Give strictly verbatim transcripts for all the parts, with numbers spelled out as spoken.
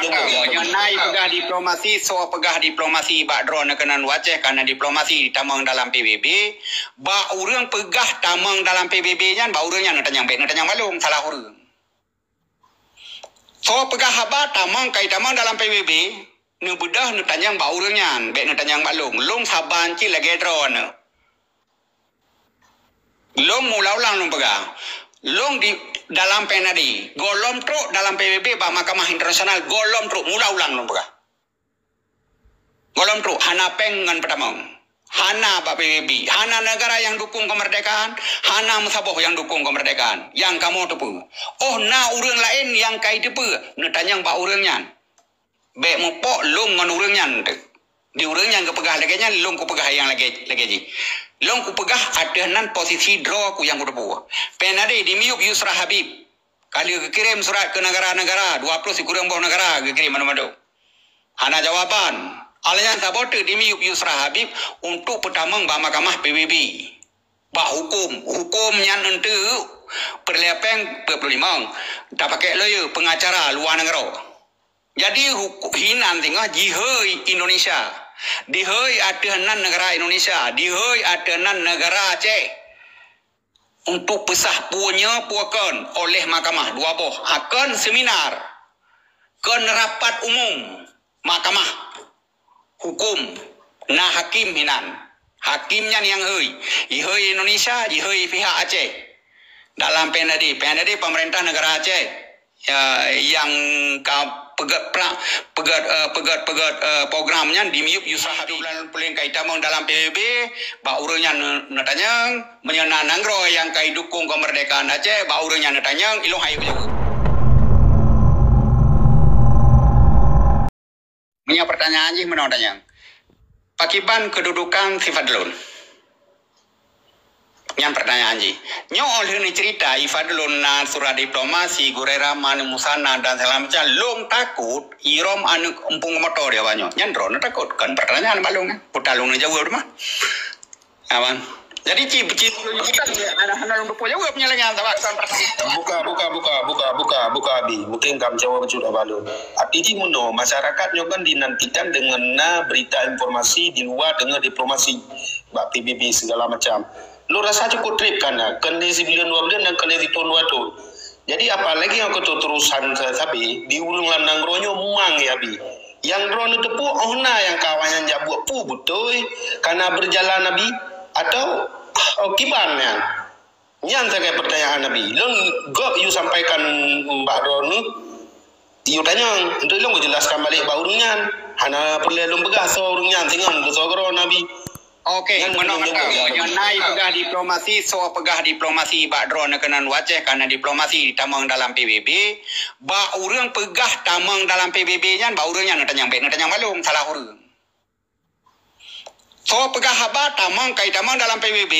Nyoe na peugah diplomasi, soe peugah diplomasi bak droeneuh keunan u Aceh, kana diplomasi tamong dalam P B B. Bak ureuëng peugah tamong dalam P B B nyan, bak ureuëng nyan neutanyong, bék neutanyong bak lôn, salah ureuëng. Soe peugah haba tamong kai tamong dalam P B B, neubeudôh neutanyong bak ureuëng nyan, bék neutanyong bak lôn. Lôn saban cit lagée droeneuh. Lôn mula ulang lôn peugah. Lôn di dalam P N A D, gohlom trok dalam P B B bak mahkamah internasional, gohlom trok, mula ulang lôn peugah. Gohlom trok, hana péng ngon peutamong. Hana bak P B B, hana negara nyang dukung kemerdekaan, hana meusaboh nyang dukung kemerdekaan. Nyang kamoe teupeue. Oh na ureuëng laén nyang kai teupeue, neutanyong bak ureuëng nyan. Bék mupok lôn ngon ureuëng nyan teuk. Di ureuëng nyan geupeugah lagée nyan, lôn kupeugah nyang lagée, lagée jih. Lôn kupeugah ateueh nan posisi droe ku nyang kuteupeue. P N A D dimiyueb Yusra Habib. Ka lheueh geukirém surat keu negara-negara, dua ploh sikureueng boh negara geukirém mandum-mandum. Hana jawaban. Alai nyan saboh teuk dimiyueb Yusra Habib untuk peutamong bak mahkamah P B B. Bak huköm. Huköm nyan eunteuk peureulée péng peuet ploh limong. Tapaké lawyer, pengacara luwa nanggroe. Jadi, huku-, hinan singoh jihôi Indonesia. Dihôi ateueh nan negara Indonesia. Dihôi ateueh nan negara Aceh. Untuk peusah peue nyoe peue kon oleh mahkamah dua boh. Akon seminar. Kon rapat umum mahkamah huköm. Na hakim hinan. Hakim nyan nyang hôi. Ihôi Indonesia, ihôi pihak Aceh. Dalam P N A D. P N A D pemerintah negara Aceh. Ya, nyang ka peugét pra-, peugét, eh, peugét, peugét, eh, program nyan dimiyueb Yusra Habib. Bulan puléng ka itamong dalam P B B, bak ureuëng nyan ne-, neutanyong, meunyoe na nanggroe nyang ka idukung kemerdekaan Aceh, bak ureuëng nyan neutanyong, ilôn han jaweueb. Meunyoe pertanyaan jih meunoe tanyong, pakiban keududukan si Fadlon? Nyan pertanyaan jih. Nyoe 'oh lheueh neuceurita, i Fadlon na surat diplomasi, gurée rama, aneuk musana dan segala macam. Lôn takot, i Rom aneuk eumpung moto di awak nyoe. Nyan droeneuh takot. Kon pertanyaan bak lôn, eh. Peue ta lôn neujaweueb teuma. Aman. Jadi, ci, ci, ci, hana, hana lôn teupeue jaweueb nyan lagée nyan, sabab kon pertanyaan. Buka, buka, buka, buka, buka, buka, Abi. Mungkin kamoe jaweueb bacut bak lôn. Arti jih meunoe, masyarakat nyoe kan dinantikan deungon na berita informasi di luwa deungon diplomasi bak P B B segala macam. Lôn rasa cukup treb kana, kon lé sibuleuen dua buleuen dan kon lé sithon dua thon. Jadi, apalagi nyang keuturosan sa-, sabe, di ureuëng lam nanggroe nyoe muang ya bi. Nyang droeneuh teupeue 'oh na nyang ka awaknyan jak buet peue beutôi, kana berjalan abi, atau, oh, kiban nyan? Nyan sagai pertanyaan abi. Lôn gok yue sampaikan bak droeneuh, yue tanyong, untuk lôn jelaskan balek bak ureuëng nyan. Hana peureulée lôn peugah soe ureuëng nyan, singoh keu soe keudroe abi. Oke, meunoe mantap. Nyoe na peugah diplomasi, soe peugah diplomasi bak droeneuh keunan u Aceh, kana diplomasi tamong dalam P B B. Bak ureuëng peugah tamong dalam P B B nyan, bak ureuëng nyan neutanyong, bék neutanyong bak lôn, salah ureuëng. Soe peugah haba tamong kai tamong dalam P B B,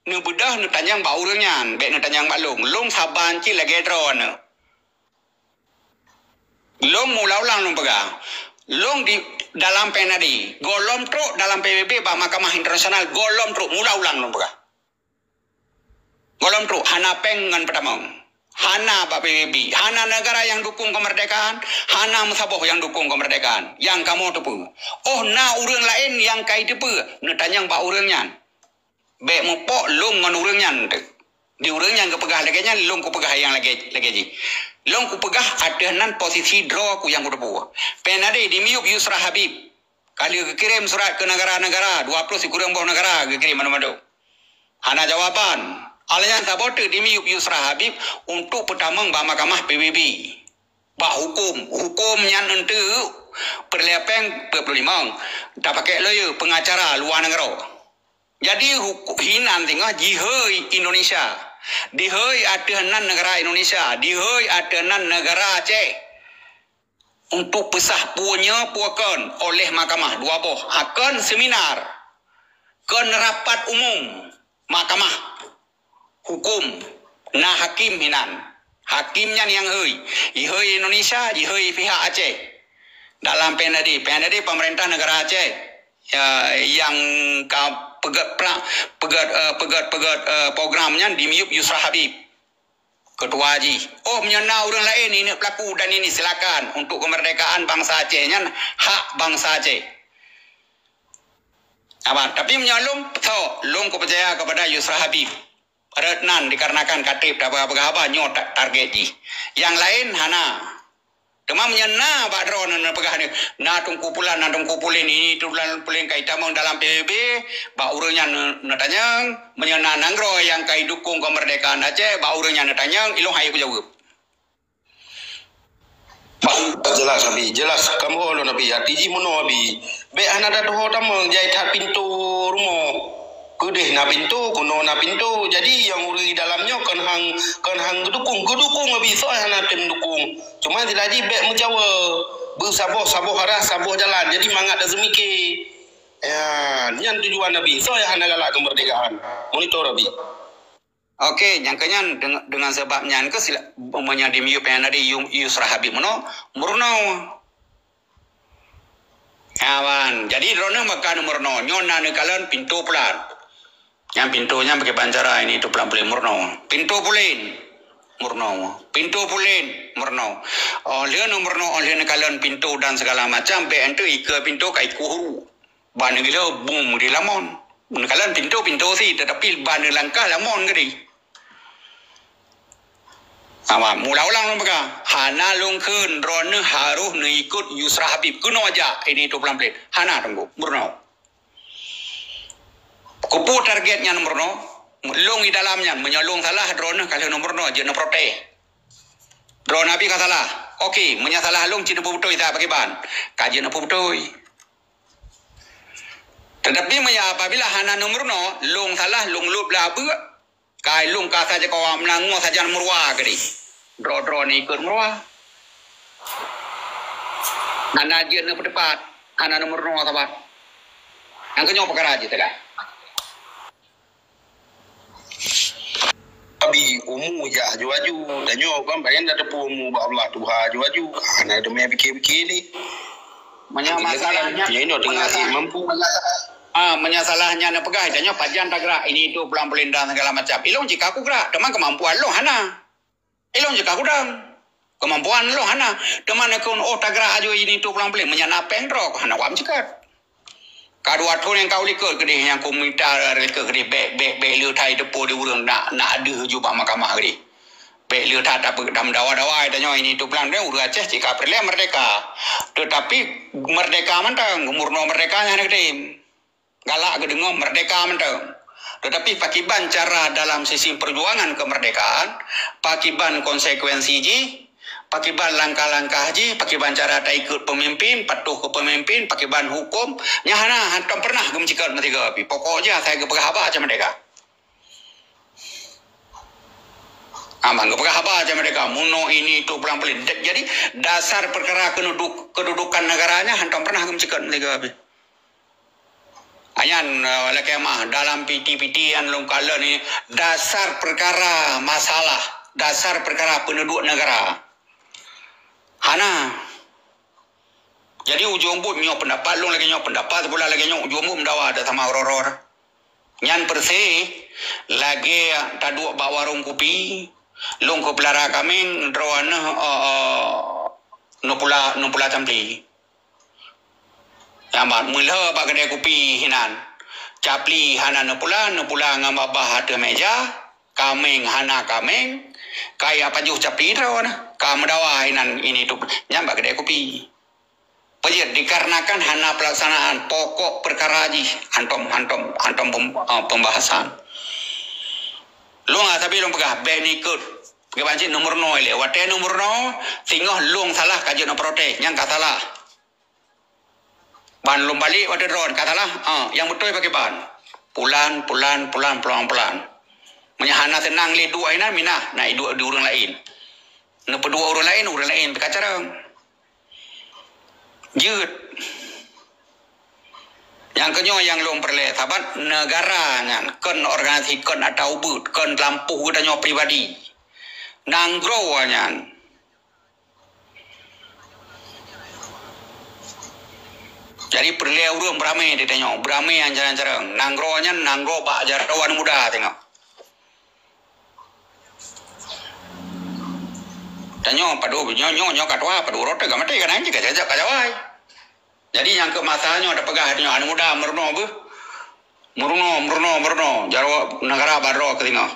neubeudôh neutanyong bak ureuëng nyan, bék neutanyong bak lôn. Lôn saban cit lagée droeneuh. Lôn mula ulang lôn peugah. Lôn di dalam P N A D, gohlom trok dalam P B B bak mahkamah internasional, gohlom trok, mula ulang lôn peugah. Gohlom trok, hana péng ngon peutamong. Hana bak P B B, hana negara nyang dukung kemerdekaan, hana meusaboh nyang dukung kemerdekaan. Nyang kamoe teupeue. Oh na ureuëng laén nyang kai teupeue, neutanyong bak ureuëng nyan. Bék mupok lôn ngon ureuëng nyan teuk. Di ureuëng nyan geupeugah lagée nyan, lôn kupeugah nyang lagée, lagée jih. Lôn kupeugah ateueh nan posisi droe ku nyang kuteupeue. P N A D dimiyueb Yusra Habib. Ka lheueh geukirém surat keu negara-negara, dua ploh sikureueng boh negara geukirém mandum-mandum. Hana jawaban. Alai nyan saboh teuk dimiyueb Yusra Habib untuk peutamong bak mahkamah P B B. Bak huköm. Huköm nyan eunteuk peureulée péng peuet ploh limong. Tapaké lawyer, pengacara luwa nanggroe. Jadi, huku-, hinan singoh jihôi Indonesia. Dihôi ateueh nan negara Indonesia. Dihôi ateueh nan negara Aceh. Untuk peusah peue nyoe peue kon oleh mahkamah dua boh. Akon seminar. Kon rapat umum mahkamah huköm. Na hakim hinan. Hakim nyan nyang hôi. Ihôi Indonesia, ihôi pihak Aceh. Dalam P N A D. P N A D pemerintah negara Aceh. Ya, nyang ka peugét pra-, peugét, eh, peugét, peugét, eh, program nyan dimiyueb Yusra Habib. Ketua jih. Oh, meunyoe na ureuëng laén ini pelaku dan ini, silakan. Untuk kemerdekaan bangsa Aceh nyan, hak bangsa Aceh. Aman. Tapi meunyoe lôn, so, lôn kupeucaya kepada Yusra Habib. Rot nan dikarenakan ka treb tapeugah-peugah haba nyoe ta-, target jih. Nyang laén hana. Teuma meunyoe na bak droeneuh neupeugah nyoe, na Teungku Pulan, na Teungku Pulin, ini Teungku Pulan ka itamong dalam P B B, bak ureuëng nyan neu-, neutanyong, meunyoe na nanggroe nyang ka idukong kemerdekaan Aceh, bak ureuëng nyan neutanyong, ilôn han jeuet kujaweueb. Jelas, Abi. Jelas, kamoe lôn, Abi. Até jih meunoe, Abi. Bék hana tatuho tamong, jai that pintoe rumoh. Keudeh na pintoe, keunoe na pintoe. Jadi, nyang ureuëng di dalam nyoe kon hang, kon hang geudukong. Geudukong, Abi, soe hana tem dukong. Cuma sila jih bék meucawa. Beusaboh-saboh arah, saboh jalan. Jadi, mangat taseumike. Ya, nyan tujuan, Abi. Soe hana galak keumeurdekaan. Monitor, Abi. Oke, nyang keunyan deng-, dengan sebab nyan ke sila, meunyoe di miyup nyang tadi Yu-, Yusra Habib meunoe, meurunoe. Awan, jadi droeneuh maka meurunoe, nyoe na neukalon pintoe pulan. Nyang pintoe nyan bagaimana cara ini tu pulan-pulan meurunoe. Pintoe pulan, meurunoe. Pintoe pulan, meurunoe. Oh, lheueh meurunoe, oh, lheueh neukalon pintoe dan segala macam, bék enteuk ikeue pintoe ka ikueh huru. Ban gila bum di lamon. Neukalon pintoe, pintoe si, tetapi ban langkah lamon gadi. Awa, mula ulang lôn peugah, hana lôn kheun droeneuh harôh neuikot Yusra Habib. Keunoe jak ini tu pulan-pulan. Hana teungku, meurunoe. Kupeue target nyan meurunoe, lôn di dalam nyan, meunyoe lôn salah droeneuh ka lheueh meurunoe, jeuet neuprotes. Droeneuh Abi ka salah. Oke, meunyoe salah lôn cit neupeubeutôi that pakriban. Ka jeuet neupeubeutôi. Tetapi meunyoe apabila hana meurunoe, lôn salah, lôn lôt blah beuk, kai lôn ka saja kawa meunangoe sajan meuruwa keudeh. Droe-droe ni ikot meuruwa. Hana jeuet neupeuteupat, hana meurunoe saban. Nyang keunyoe peukara jih teuka. Abi umu jak aju-aju. Tanyoe kan bayan dah teupeu umu bak Allah tuha aju-aju. Hana teumé pikir-pikir ni. Meunyoe masalahnya, meunyoe teungoh mampu. Ah, meunyoe salahnya neupeugah, tanyoe pajan tagrak ini tu pulan-pulan dan segala macam. Ilong jika aku gerak, teuma kemampuan lôn hana. Ilong jika aku dang. Kemampuan lôn hana. Teuma neukon oh tagrak aju ini tu pulan-pulan. Meunyoe na péng droe, hana wam ceukat. Ka dua thon nyang ka ulikot keudeh nyang komita likot keudeh bék, bék, bék le that teupeu di ureuëng nak, nak deuh ju bak mahkamah keudeh. Bék le that tapi dam dawa-dawa tanyoe ini tu pulan deh ureuëng Aceh cika peureulée merdeka. Tetapi merdeka mantong, meurunoe merdeka nyan keudeh. Galak geudeungoe merdeka mantong. Tetapi pakiban cara dalam sisi perjuangan kemerdekaan, pakiban konsekuensi jih, pakiban langkah-langkah jih, pakiban cara taikot pemimpin, patuh keu pemimpin, pakiban hukum, nyan hana hantom pernah geumeucikot meusigoe pi. Pokok jih asai geupeugah haba cit merdeka. Aman geupeugah haba cit merdeka, meurunoe ini tu pulan-pulan. Jadi dasar perkara kedudukan negara nyan hantom pernah geumeucikot meusigoe pi. Nyan, eh, lakée meuah dalam piti-piti nyang lôn kalon ni dasar perkara masalah, dasar perkara peuneuduek negara. Hana. Jadi ujong buet nyoe pendapat lôn lagée nyoe, pendapat pula lagée nyoe, ujong buet meudawa dah sama ror-ror. Nyan persis lagée taduek bak warong kupi, lôn keupeulara kameng droeneuh, eh, eh, neupula, neupula campli. Nyang ban meulhö bak keudée kupi hinan. Capli hana neupula, neupula ngon babah ateueh meja, kameng hana kameng, kaya pajoh capli droeneuh, ka meudawa hinan ini tu, nyan bak keudée kupi. Peujeuet dikarenakan hana pelaksanaan pokok perkara jih hantom, hantom, hantom pem-, eh, pembahasan. Lôn sabe lôn peugah bék neukot. Peukeubah cit neumeurunoe lé. Watée neumeurunoe, singoh lôn salah ka jeuet neuprotes, nyan ka salah. Ban lôn balek watée droen ka salah, ha, nyang beutôi pakriban. Pulan, pulan, pulan, pulan, pulan. Meunyoe hana seunang lé duek inan minah, na iduek di ureuëng laén. Neupeuduek ureuëng laén, ureuëng laén pih ka carông. Jeuet. Nyang keunyoe nyang lôn peureulée, sabat negara nyan kon organisasi, kon ata ubeut, kon lampôh geutanyoe pribadi. Nanggroe nyan. Jadi peureulée ureuëng beuramé di tanyoe, beuramé nyang carông-carông. Nanggroe nyan nanggroe bak jaroe aneuk muda tanyoe. Nyoe padub, nyoe, nyoe, nyoe ka tuha, padub uroe teuk ka maté, ka na nyang jeuet ka jajak ka jawai. Jadi nyang keu masa nyoe tapeugah nyoe aneuk muda meurunoe beuh. Meurunoe, meurunoe, meurunoe. Jaroe neugara bak droe keu singoh.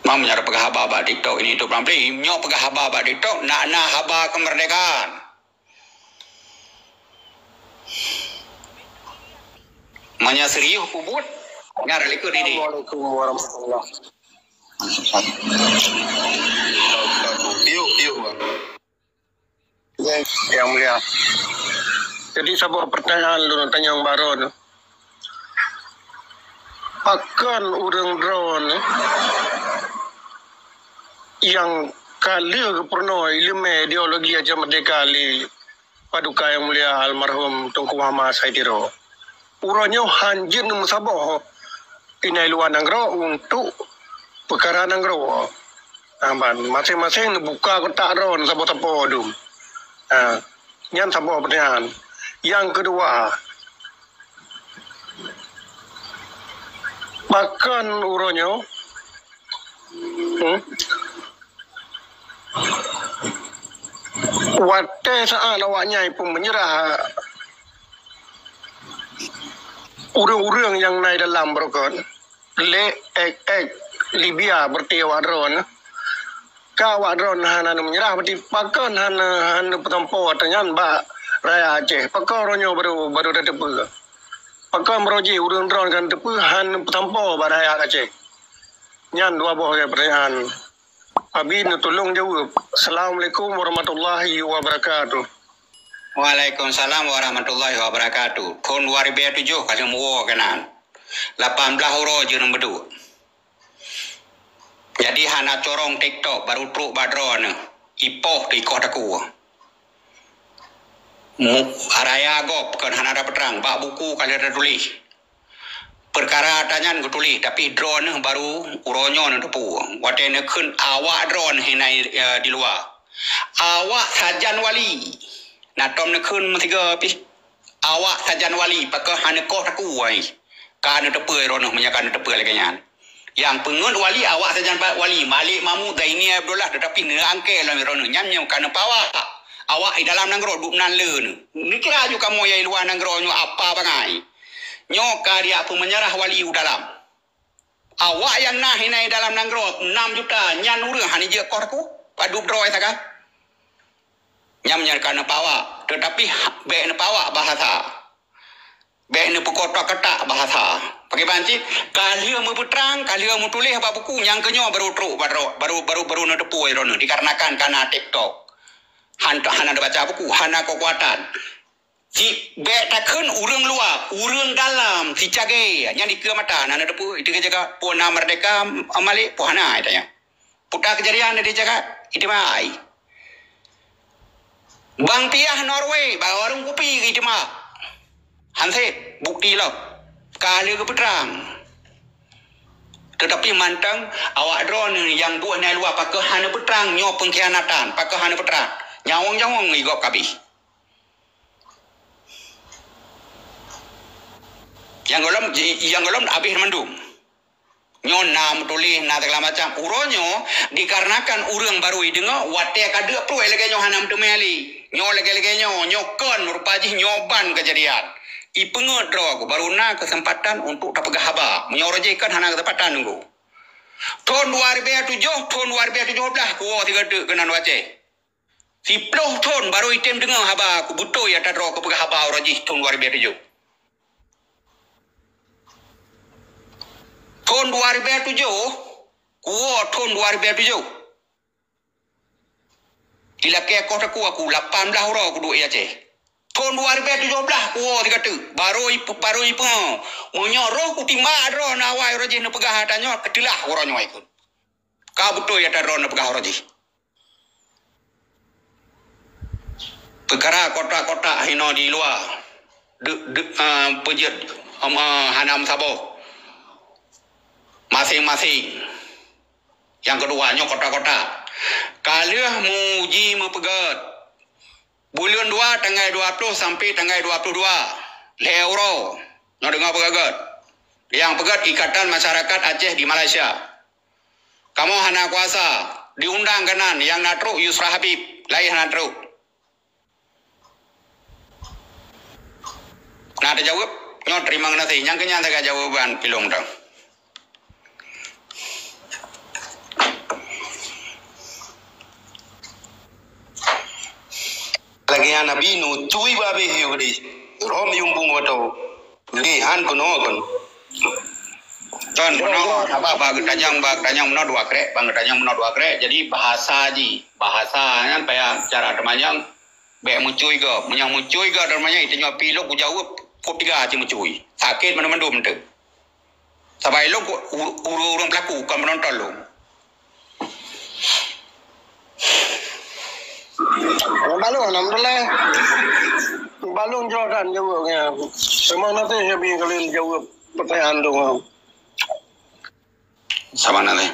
Mam nyoe tapeugah haba bak TikTok ini tu pelan-pelan. Nyoe peugah haba bak TikTok, nak na haba kemerdekaan. Manya serius peubuet, nyang likot diri. Assalamualaikum warahmatullahi wabarakatuh. Piu, piu, Bang. Yang mulia. Jadi, saboh pertanyaan lôn tanyong baroe tu. Pakon ureuëng droeneuh nyang ka lheueh geupeurunoe iéleumé ideologi Aceh Merdeka lé Paduka Yang Mulia Almarhum Teungku Muhammad Said Tiro. Uroe nyoe hán jeuet neumeusaboh inan luwa nanggroe untuk peukara nanggroe. Ha, ban, maséng-maséng neubuka kotak droe saboh sapo dum. Ha, nyan saboh peutanyaan. Nyang keudua, pakon uroe nyoe, hmm? Watée saát awaknyan peumeunyeurah ureuëng-ureuëng nyang na dalam beureukat, lé ék-ék Libya beureuti awak droeneuh, ka awak droeneuh hana neumeunyeurah, beureuti pakon hana, hana peutampo ata nyan bak raya Aceh? Pakon uroe nyoe baru, baru tateupeue? Pakon baroe jih ureuëng droeneuh ka neuteupeue hana peutampo bak raya Aceh? Nyan dua boh lagée peutanyaan. Abi neutulông jaweueb. Assalamualaikum warahmatullahi wabarakatuh. Waalaikumsalam warahmatullahi wabarakatuh. Thon dua ribèe tujoh ka lheueh meuwoe keunan. Lapan blaih uroe jeuet neumeuduek. Jadi hana corong TikTok baru trok bak droeneuh. Ipoh teuh ikoh takue. Mu-, raya gob kon hana tapeutrang, bak buku ka lheueh tatuléh. Peukara ata nyan geutuléh, tapi droeneuh baru uroe nyoe neuteupeue. Watée neukheun awak droeneuh hinan, eh, di luwa. Awak sajan wali. Na tom neukheun meusigoe pih. Awak sajan wali, pakon hana koh takue. Ka neuteupeue droeneuh meunyoe ka neuteupeue lagée nyan. Nyang peungeuet wali awak sajan ba-, wali, Malik Mahmud, Zaini Abdullah, teutapi neuangkée lom droeneuh nyan nyoe ka neupeuawak. Awak i dalam nanggroe duek nan le neuh. Neukira ju kamoe nyang i luwa nanggroe nyoe apa bangai. Nyoe ka riyak peumeunyeurah wali u dalam. Awak nyang na hinan i dalam nanggroe nam juta nyan ureuëng hana jeuet koh takue, padub droe sagai. Nyan meunyoe ka neupeuawak, teutapi ha-, bék neupeuawak bahasa. Bék neupeukotak-kotak bahasa. Pakriban cit, ka lheueh meupeutrang, ka lheueh meutuléh bak buku, nyang keunyoe baru trok, baru, baru, baru, baru neuteupeue droeneuh, dikarenakan ka na TikTok. Han-, hana neubaca buku, hana keukuatan. Cit bék takheun ureuëng luwa, ureuëng dalam, sicagée, nyan dikeue mata, na neuteupeue, itu jaga, peue na merdeka, Malik, peue hana, itanya. Peue keujadian di jaga, itimai. Bang Piah Norway, bak warong kupi geuitimai. Hanset, bukti lom. Ka lheueh geupeutrang. Teutapi mantong awak droeneuh nyang buet na i luwa pakon hana peutrang nyoe peungkhianatan, pakon hana peutrang. Nyawöng-nyawöng igop kabeh. Nyang gohlom, nyang gohlom habéh mandum. Nyoe na meutuléh, na segala macam. Uroe nyoe, dikarenakan ureuëng baru ideungoe, watée ka deuk pruet lagée nyoe hana meuteumé lé. Nyoe lagée-lagée nyoe, nyoe kon rupa jih nyoe ban keujadian. Ipeungeuet droe ku, baru na keuseumpatan untuk tapeugah haba. Meunyoe uroe jih kon hana keuseumpatan nunggu. Thon dua ribèe tujoh, thon dua ribèe tujoh blaih kuwoe sigoe teuk keunan u Aceh. Siploh thon baru item deungoe haba, kubeutôi ata droe kupeugah haba uroe jih thon dua ribèe tujoh. Thon dua ribèe tujoh, kuwoe thon dua ribèe tujoh. Ilakée koh takue aku, lapan blaih uroe kuduek i Aceh. Thon dua ribèe tujoh blaih kuwoe sigoe teuk, baru ipe-, baru ipeungoh. Meunyoe roh kutimbak droe na awai uroe jih neupeugah ata nyoe, keuteulah uroe nyoe ikot. Ka beutôi ata droe neupeugah uroe jih. Peukara kotak-kotak hinoe di luwa. De-, de-, ah, peujeuet, em, ah, hana meusaboh. Maséng-maséng. Nyang keudua, nyoe kotak-kotak. Ka lheueh meuuji meupeugét. Buleuen dua tanggai dua ploh sampoe tanggai dua ploh dua. Lhée uroe. Nyoe deungoe peugét. Nyang peugét Ikatan Masyarakat Aceh di Malaysia. Kamoe hana kuasa. Diundang keunan nyang na trok Yusra Habib, laén hana trok. Na tajaweueb? Nyoe teurimong geunaséh. Nyang keunyan sagai jawaban pilong dong. Lagèe nyan Nabi nutui babeh yue di. Rom yumbung wato. Lé han keunoe kon. Kon keunoe, sabab bak geutanyong, bak geutanyong meunoe dua krek, bak geutanyong meunoe dua krek. Jadi bahasa jih, bahasa nyan payah cara teumanyong. Bèk meucui gob. Meunyoe meucui gob dan meunyoe tanyoe pi lôn kujaweueb, peuet tiga cit meucui. Sakét mandum-mandum teuh. Sabai lôn ku-, u-, ureueng-ureueng peulaku, kon peunonton lôn. Balong, alhamdulillah. Balong jroh dan jaweueb nyan. Terima kasih, Nabi, kalian jaweueb pertanyaan tu. Sama nanti.